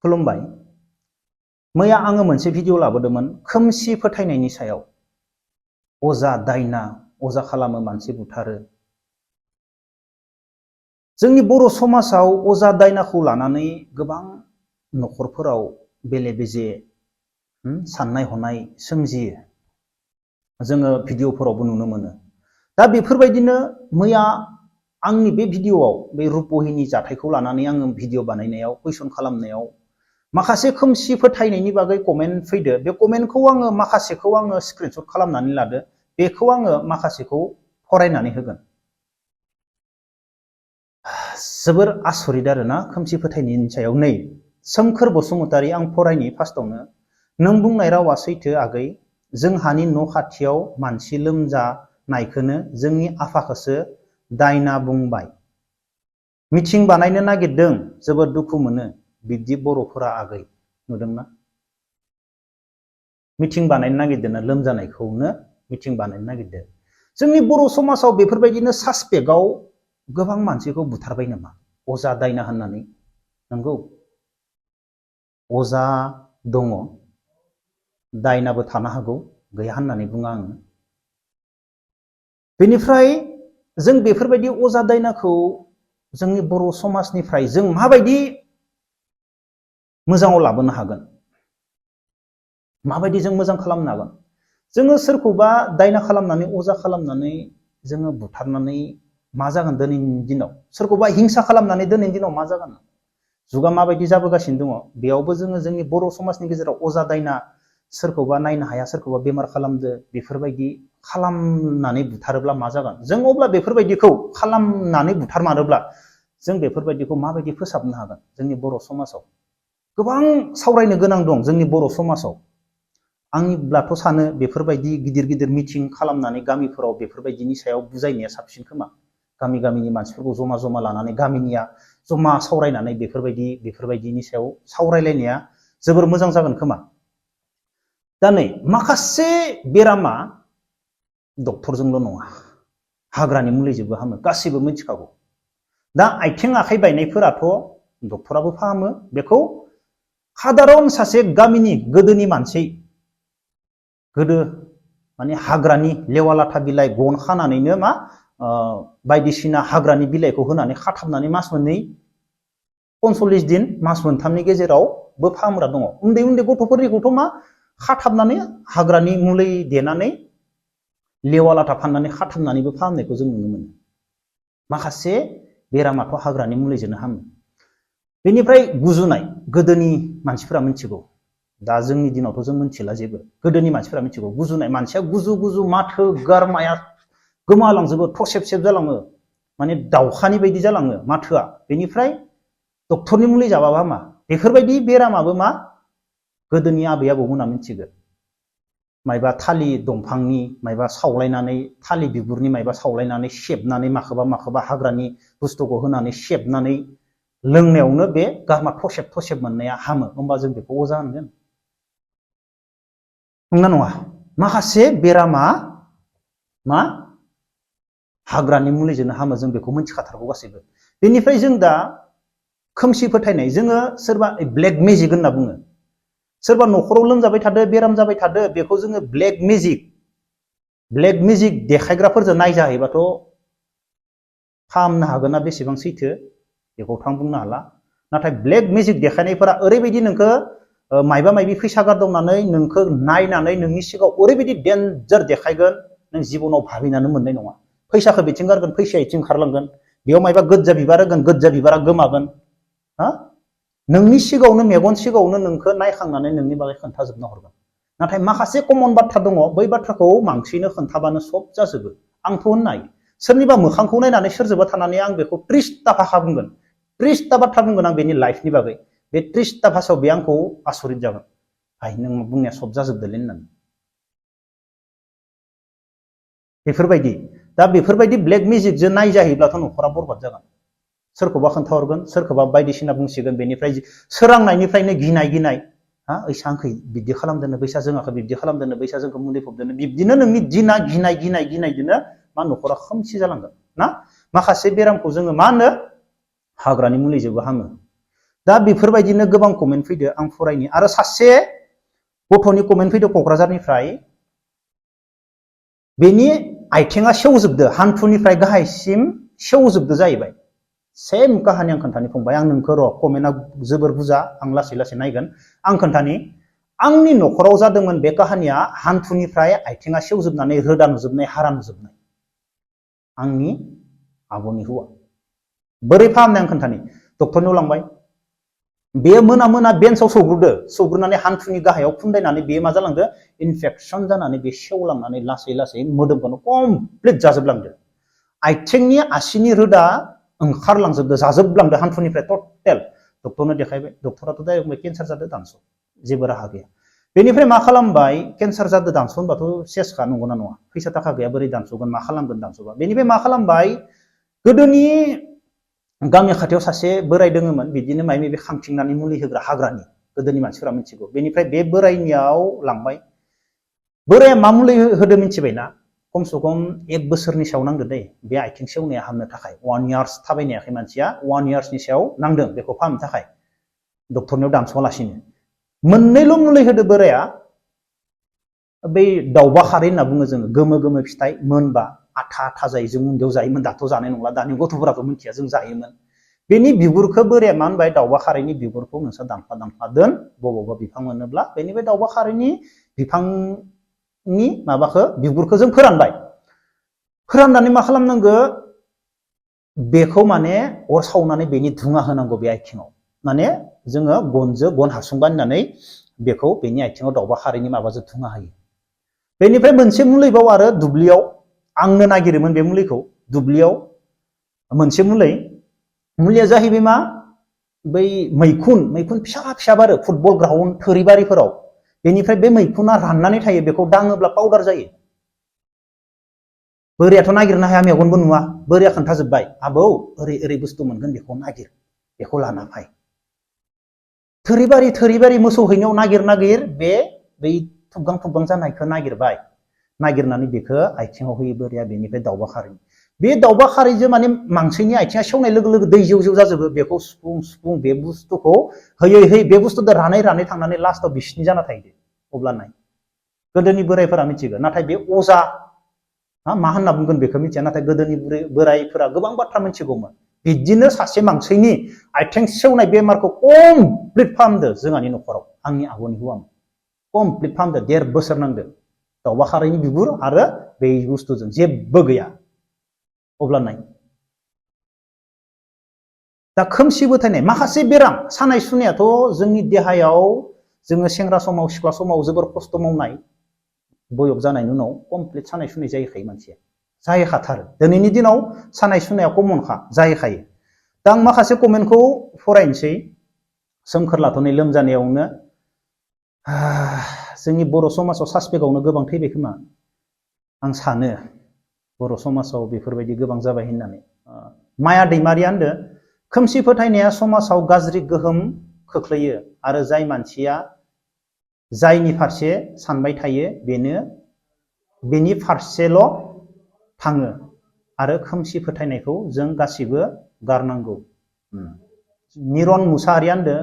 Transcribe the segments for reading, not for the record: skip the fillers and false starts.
खुलुमबाय। मैया आङो मोनसे भिडिअ लाबोदोंमोन खोमसि फोथायनायनि सायाव। अजा दायना, अजा खालामो मानसि बुथारो। जोंनि बर' समाजाव अजा दायनाखौ लानानै गोबां न'खरफोराव बेले बेजे साननाय हनाय सोमजियो। जोङो भिडिअफोरावबो नुनो मोनो। दा बेफोरबायदिनो मैया आंनि बे भिडिअआव बे रुपहिनी जाथायखौ लानानै आङो भिडिअ बानायनायाव कुइसन खालामनायाव माखासे खोमसि फोथायनायनि बागै कमेन्ट फैदो। बे कमेन्टखौ आङो माखासेखौ आङो स्क्रिनशट खालामनानै लादो। बेखौ आङो माखासेखौ फरायनानै होगोन। जोबोर आसरित आरोना खोमसि फोथायनायनि सायाव। नै सोमखोर बसुमतारी, आं फरायनि फार्स्टआवनो। नों बुंनाय रावा सैथो आगै। जोंहानि न' खाथियाव मानसि लोमजानायखौनो जोंनि आफाखौसो दायना बुंबाय। मिथिं बानायनो नागिरदों, जोबोद दुखु मोनो। बिब्दि बर'फोरा आगै, नुदोंना? मिथिं बानायनो नागिरदों, लोमजानायखौनो मिथिं बानायनो नागिरदों। जोंनि बर' समाजाव बेफोरबायदिनो सासपेक्टआव गोबां मानसिखौ बुथारबाय नामा अजा दायना होननानै? नंगौ, अजा दङ, दायनाबो थानो हागौ, गैया होननानै बुङा आङो। बेनिफ्राय जों बेफोरबायदि अजा दायनाखौ जोंनि बर' समाजनिफ्राय जों माबायदि मोजाङाव लाबोनो हागोन? माबायदि जों मोजां खालामनो हागोन? जोङो सोरखौबा दायना खालामनानै, अजा खालामनानै जोङो बुथारनानै मा जागोन दिनैनि दिनाव? सोरखौबा हिंसा खालामनानै दिनैनि दिनाव मा जागोन? जुगा माबायदि जाबोगासिनो दङ, बेयावबो जोङो जोंनि बर' समाजनि गेजेराव अजा दायना, सोरखौबा नायनो हाया, सोरखौबा बेमार खालामदो, बेफोरबायदि खालामनानै बुथारोब्ला मा जागोन? जों अब्ला बेफोरबायदिखौ खालामनानै बुथारमारोब्ला जों बेफोरबायदिखौ माबायदि फोसाबनो हागोन? जोंनि बर' समाजाव गोबां सावरायनो गोनां दं। जोंनि बर' समाजाव आंनिब्लाथ' सानो बेफोरबायदि गिदिर गिदिर मिटिं खालामनानै गामिफोराव बेफोरबायदिनि सायाव बुजायनाया साबसिन खोमा। गामिनि मानसिफोरखौ जमा जमा लानानै, गामिनिया जमा सावरायनानै बेफोरबायदिनि सायाव सावरायलायनाया जोबोर मोजां जागोन खोमा। दा नै माखासे बेरामा डक्टरजोंल' नङा, हाग्रानि मुलिजोंबो हामो, गासिबो मिथिखागौ। दा आथिं आखाइ बायनायफोराथ' डक्टराबो फाहामो। बेखौ सादारन सासे गामिनि गोदोनि मानसि, गोदो माने हाग्रानि लेवा लाथा बिलाइ गन खानानैनो बायदिसिना हाग्रानि बिलाइखौ होनानै खाथाबनानै मास मोननै 45 दिन, मास मोनथामनि गेजेरावबो फाहामग्रा दङ। उन्दै उन्दै गथ'फोरनिखौथ' खाथाबनानै हाग्रानि मुलि देनानै लेवा लाथा फाननानै खाथाबनानैबो फाहामनायखौ जों नुनो मोनो। माखासे बेरामाथ' हाग्रानि मुलिजोंनो हामो। बेनिफ्राय गुजुनाय, गोदोनि मानसिफोरा मिथिगौ। दा जोंनि दिनावथ' जों मिथिला जेबो। गोदोनि मानसिफोरा मिथिगौ। गुजुनाय, मानसिया गुजु गुजु माथो गारमाया गोमालांजोबो, थसेब जालाङो, माने दाउखानि बायदि जालाङो माथोआ। बेनिफ्राय डक्टरनि मुलि जाबाबो हामा। बेफोरबायदि बेरामाबो गोदोनि आबै आबौमोना मिथिगौ। मायबा थालिर दंफांनि मायबा सावलायनानै, थालिर बिगुरनि मायबा सावलायनानै सेबनानै माखोबा हाग्रानि बुस्थुखौ होनानै सेबनानै लोंनायावनो बे गारमा थसेब मोननाया हामो। होमबा जों बेखौ अजा होनगोन? नंगौना नङा? माखासे बेरामा हाग्रानि मुलिजोंनो हामो, जों बेखौ मिथिखाथारगौ गासैबो। बेनिफ्राय जों दा खोमसि फोथायनाय, जोङो सोरबा ब्लेक मेजिक होनना बुङो। सोरबा न'खराव लोमजाबाय थादो, बेराम जाबाय थादो, बेखौ जोङो ब्लेक मेजिक देखायग्राफोरजों नायजाहैबाथ' फाहामनो हागोन ना बेसेबां सैथो बेखौथ' आं बुंनो हाला। नाथाय ब्लेक मेजिक देखायनायफोरा ओरैबायदि नोंखौ मायबा मायबि फैसा गारदावनानै नोंखौ नायनानै नोंनि सिगाङाव ओरैबायदि डेन्जार देखायगोन, नों जिबनाव भाबिनानै मोननाय नङा। फैसाखौ बिथिं गारगोन, फैसाया बिथिं ओंखारलांगोन। बेयाव मायबा गोज्जा बिबार होगोन, गोज्जा बिबारा गोमागोन। नोंनि सिगाङावनो, मेगन सिगाङावनो नोंखौ नायखांनानै नोंनि बागै खोन्थाजोबना हरगोन। नाथाय माखासे कमन बाथ्रा दङ, बै बाथ्राखौ मानसिनो खोन्थाबानो सब जाजोबो। आंथ' होननाय सोरनिबा मोखांखौ नायनानै सोरजोंबा थानानै आं बेखौ 30ता भाषा बुंगोन, 30ता बाथ्रा बुंगोन आं बेनि लाइफनि बागै। बे 30ता भाषायाव बे आंखौ आसरित जागोन, हाय नों बुंनाया सब जाजोबदोंलै होननानै। बेफोरबायदि दा बेफोरबायदि ब्लेक मेजिकजों नायजाहैब्लाथ' न'खरा बरबाद जागोन। सोरखौबा खोन्थाहरगोन, सोरखौबा बायदिसिना बुंसिगोन। बेनिफ्राय सोरांनायनिफ्रायनो गिनाय ओइसा आंखौ बिब्दि खालामदोनो, बैसा जोंखौ बिब्दि खालामदोनो, बैसा जोंखौ मुलि फबदोनो, बिब्दिनो नोंनि दिना गिनायजोंनो न'खरा खोमसि जालांगोन ना। माखासे बेरामखौ जोङो हाग्रानि मुलिजोंबो हामो। दा बेफोरबायदिनो गोबां कमेन्ट फैदो आं फरायनि आरो सासे गथ'नि कमेन्ट फैदो क'क्राझारनिफ्राय बेनि आथिङा सेवजोबदो हान्थुनिफ्राय गाहायसिम सेवजोबदो जाहैबाय सेम काहानि आं खोन्थानि फंबाय आं नोंखौ र' कमेन्टआ जोबोर बुरजा आं लासै लासै नायगोन आं खोन्थानि आंनि न'खराव जादोंमोन बे काहानिया हान्थुनिफ्राय आथिङा सेवजोबनानै रोदा नुजोबनाय हारा नुजोबनाय आंनि आब'नि हौवा बोरै फाहामनाय आं खोन्थानि डक्टरनियाव लांबाय बेयो मोना मोना बेन्चआव सौग्रोनानै हान्थुनि गाहायाव खुन्दायनानै बेयो मा जालांदो इनफेक्सन जानानै बे सेवलांनानै लासै लासै मोदोमखौनो कमप्लिट जाजोबलांदो आथिंनि आसिनि रोदा ओंखारलांजोबदो जाजोबलांदो हान्थुनिफ्राय टटेल डक्टरनो देखायबाय डक्टराथ' डाइरेक्ट बुंबाय केन्सार जादो दानस' जेबो राहा गैया बेनिफ्राय मा खालामबाय केन्सार जादो दानस' होनबाथ' सेसखा नंगौना नङा फैसा थाखा गैया बोरै दानस'गोन मा खालामगोन दानस'बा बेनिफ्राय मा खालामबाय गोदोनि गामि खाथियाव सासे बोराय दोङोमोन बिदिनो माइ माबि खांथिंनानै मुलि होग्रा हाग्रानि गोदोनि मानसिफोरा मिथिगौ बेनिफ्राय बे बोरायनियाव लांबाय बोराया मा मुलि होदो मिथिबायना खमसे खम 1 बोसोरनि सायाव नांदो दै बे आथिं सेवनाया हामनो थाखाय 1 इयार्स थाबायनो हायाखै मानसिया 1 इयार्सनि सायाव नांदों बेखौ फाहामनो थाखाय डक्टरनियाव दानस'वालासिनो मोननैल' मुलि होदो बोराया बै दाउबा खारै होनना बुङो जोङो गोमो गोमो फिथाइ मोनबा आथा आथा जायो जों उन्दैयाव जायोमोन दाथ' जानाय नंला दानि गथ'फोराबो मिथिया जों जायोमोन बेनि बिगुरखौ बोराया मा होनबाय दाउबा खारैनि बिगुरखौ नोंसोर दानफा दानफा दोन बबावबा बिफां मोनोब्ला बेनिफ्राय दाउबा खारैनि बिफांनि माबाखौ बिगुरखौ जों फोराननानै मा खालामनांगौ बेखौ माने अर सावनानै बेनि धुङा होनांगौ बे आथिङाव माने जोङो गन हासुं बानायनानै बेखौ बेनि आथिङाव दाउबा खारैनि माबाजों धुङा होयो बेनिफ्राय मोनसे मुलिबाव आरो दुब्लियाव आंनो नागिरोमोन बे मुलिखौ दुब्लियाव मोनसे मुलिया जाहैबाय मा बै मैखुन फिसा फिसा बारो फुटबल ग्राउन्ड थोरिबारिफोराव बेनिफ्राय बे मैखुना राननानै थायो बेखौ दाङोब्ला पाउडार जायो बोरियाथ' नागिरनो हाया मेगनबो नुवा बोरिया खोन्थाजोब्बाय आबौ ओरै बुस्थु मोनगोन बेखौ नागिर बेखौ लाना फै थोरिबारि मोसौ हैनायाव नागिर बै थुबगां जानायखौ नागिरनानै बेखौ आथिङाव होयो बोरिया बेनिफ्राय दाउबा खारै बे दाउबा खारैजों माने मानसिनि आथिङा सेवनाय लोगो लोगो दै जेव जाजोबो बेखौ सुफुं बे बुस्थुखौ होयै बे बुस्थुजों रानै थांनानै लास्टआव बिसिनि जाना थायो अब्ला नाय गोदोनि बोरायफोरा मिथिगौ नाथाय बे अजा मा होनना बुंगोन बेखौ मिथिया नाथाय गोदोनि बोरायफोरा गोबां बाथ्रा मिथिगौमोन बिदिनो सासे मानसिनि आथिं सेवनाय बेमारखौ कमप्लिट फाहामदो जोंहानि न'खराव आंनि आब'नि हौवामोन कमप्लिट फाहामदो 1.5 बोसोर नांदो दाउबा खारैनि बिगुर आरो बे बुस्थुजों जेबो गैया अब्ला नाय दा खोमसि फोथायनाय माखासे बेराम सानाय सुनायाथ' जोंनि देहायाव जोङो सेंग्रा समाव सिख्ला समाव जोबोर खस्थ' मावनाय बयक जानायनि उनाव कमप्लिट सानाय सुनाय जाहैखायो मानसिया जाहैखाथारो दिनैनि दिनाव सानाय सुनाया कमनखा जाहैखायो दा आं माखासे कमेन्टखौ फरायनोसै सोमखोर लाथ'नाय लोमजानायावनो जोंनि बर' समाजाव सासपेक्टआवनो गोबां थैबाय खोमा आं सानो बर' समाजाव बेफोरबायदि गोबां जाबाय होननानै माया दैमारिया होनदों खोमसि फोथायनाया समाजाव गाज्रि गोहोम खोख्लैयो आरो जाय मानसिया जायनि फारसे सानबाय थायो बेनि फारसेल' थाङो आरो खोमसि फोथायनायखौ जों गासिबो गारनांगौ निरन मुसाहारिया होनदों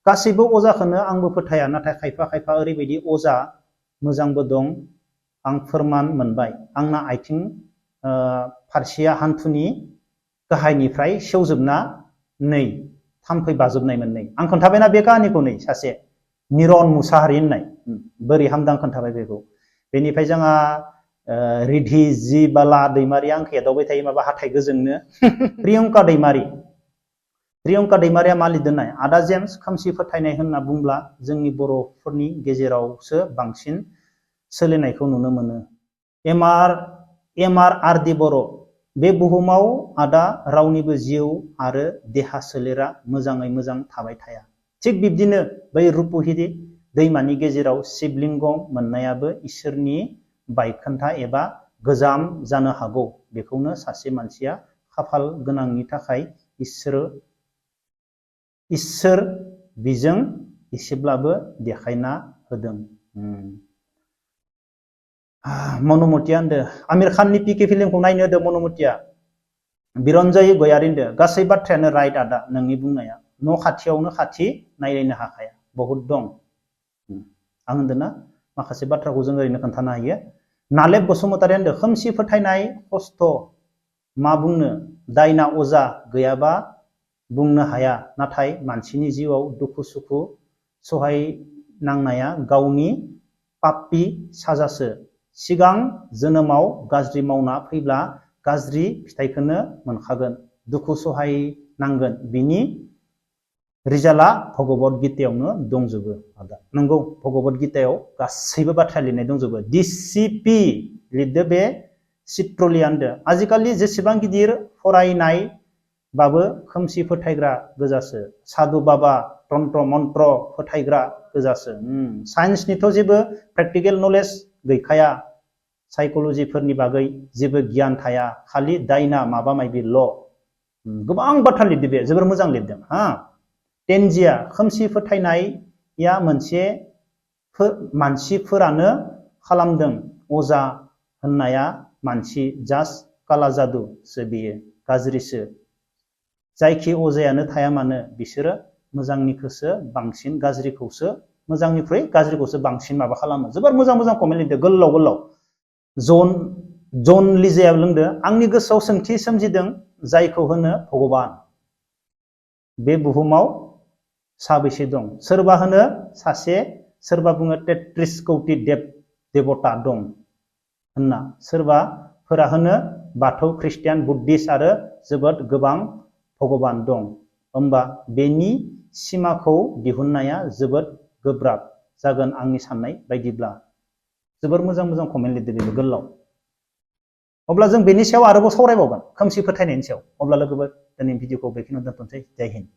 गासैबो अजाखौनो आंबो फोथाया नाथाय खायफा ओरैबायदि अजा मोजांबो दं आं फोरमान मोनबाय आंना आथिं फारसेया हान्थुनि गाहायनिफ्राय सेवजोबना नै थाम्फै बाजोबनाय मोननै आं खोन्थाबायना बे काहानिखौ नै सासे निरन मुसाहारि होननाय बोरै हामदां खोन्थाबाय बेखौ बेनिफ्राय जोंहा रिधि जि बाला दैमारिया आंखौ एदावबाय थायो माबा हाथाइ गोजोंनो प्रियंका दैमारिया मा लिरदोंनाय आदा जेम्स खोमसि फोथायनाय होनना बुंब्ला जोंनि बर'फोरनि गेजेरावसो बांसिन सोलिनायखौ नुनो मोनो एम.आर. डि. बर' बे बुहुमाव आदा रावनिबो जिउ आरो देहा सोलेरा मोजाङै मोजां थाबाय थाया थिग बिब्दिनो बै रुपहिरि दैमानि गेजेराव शिबलिंग मोननायाबो इसोरनि बायखोन्दा एबा गोजाम जानो हागौ बेखौनो सासे मानसिया खाफाल गोनांनि थाखाय इसोर बिजों एसेब्लाबो देखायना होदों मनमतिया होनदों आमिर खाननि पिके फिल्मखौ नायनो होदों मनमतिया बिरन्जय गयारि होनदों गासै बाथ्रायानो राइट आदा नोंनि बुंनाया न' खाथियावनो खाथि नायलायनो हाखाया बहुद दं आं होनदोंना माखासे बाथ्राखौ जों ओरैनो खोन्थानो हायो नालेब बसुमतारी होनदों खोमसि फोथायनाय खस्थ' मा बुंनो दायना अजा गैयाबा बुंनो हाया नाथाय मानसिनि जिउआव दुखु सुखु सहाय नांनाया गावनि पापी साजासो सिगां जोनोमाव गाज्रि मावना फैब्ला गाज्रि फिथाइखौनो मोनखागोन दुखु सहाय नांगोन बिनि रिजाल्टआ भगवत गीतायावनो दंजोबो नंगौ भगवत गीतायाव गासैबो बाथ्रा लिरनाय दंजोबो डिसिपि लिरदो बे चित्रलिया होनदो आजिखालि जेसेबां गिदिर फरायनाय बाबो खोमसि फोथायग्रा गोजासो साधु बाबा तन्त्र मन्त्र फोथायग्रा गोजासो साइन्सनिथ' जेबो प्रेक्टिकेल नलेज गैखाया साइकोलजिफोरनि बागै जेबो गियान थाया खालि दायना माबा माबिल' गोबां बाथ्रा लिरदो बे जोबोर मोजां लिरदों हा तेनजिया खोमसि फोथायनाया मोनसे मानसिफोरानो खालामदों अजा होननाया मानसि जास्ट काला जादुसो बेयो गाज्रिसो जायखि अजायानो थाया मानो बिसोरो मोजांनिखौसो बांसिन गाज्रिखौसो मोजांनिख्रुइ गाज्रिखौसो बांसिन माबा खालामो जोबोर मोजां मोजां कमेन्ट लिरदो गोलाव गोलाव जन लिजाया बुंदो आंनि गोसोआव सोंथि सोमजिदों जायखौ होनो भगबान बे बुहुमाव साबैसे दं सोरबा होनो सासे सोरबा बुङो 33 कौटि देवता दं होनना सोरबाफोरा होनो बाथौ ख्रिस्टियान बुद्धिस्ट आरो जोबोद गोबां भगबान दं होमबा बेनि सिमाखौ दिहुननाया जोबोद गोब्राब जागोन आंनि साननाय बायदिब्ला जोबोर मोजां मोजां कमेन्ट लिरदो बेबो गोलाव अब्ला जों बेनि सायाव आरोबाव सावरायबावगोन खोमसि फोथायनायनि सायाव अब्ला लोगोफोर दिनै भिडिअखौ बेखिनियाव दोनथ'नोसै जय हिन्द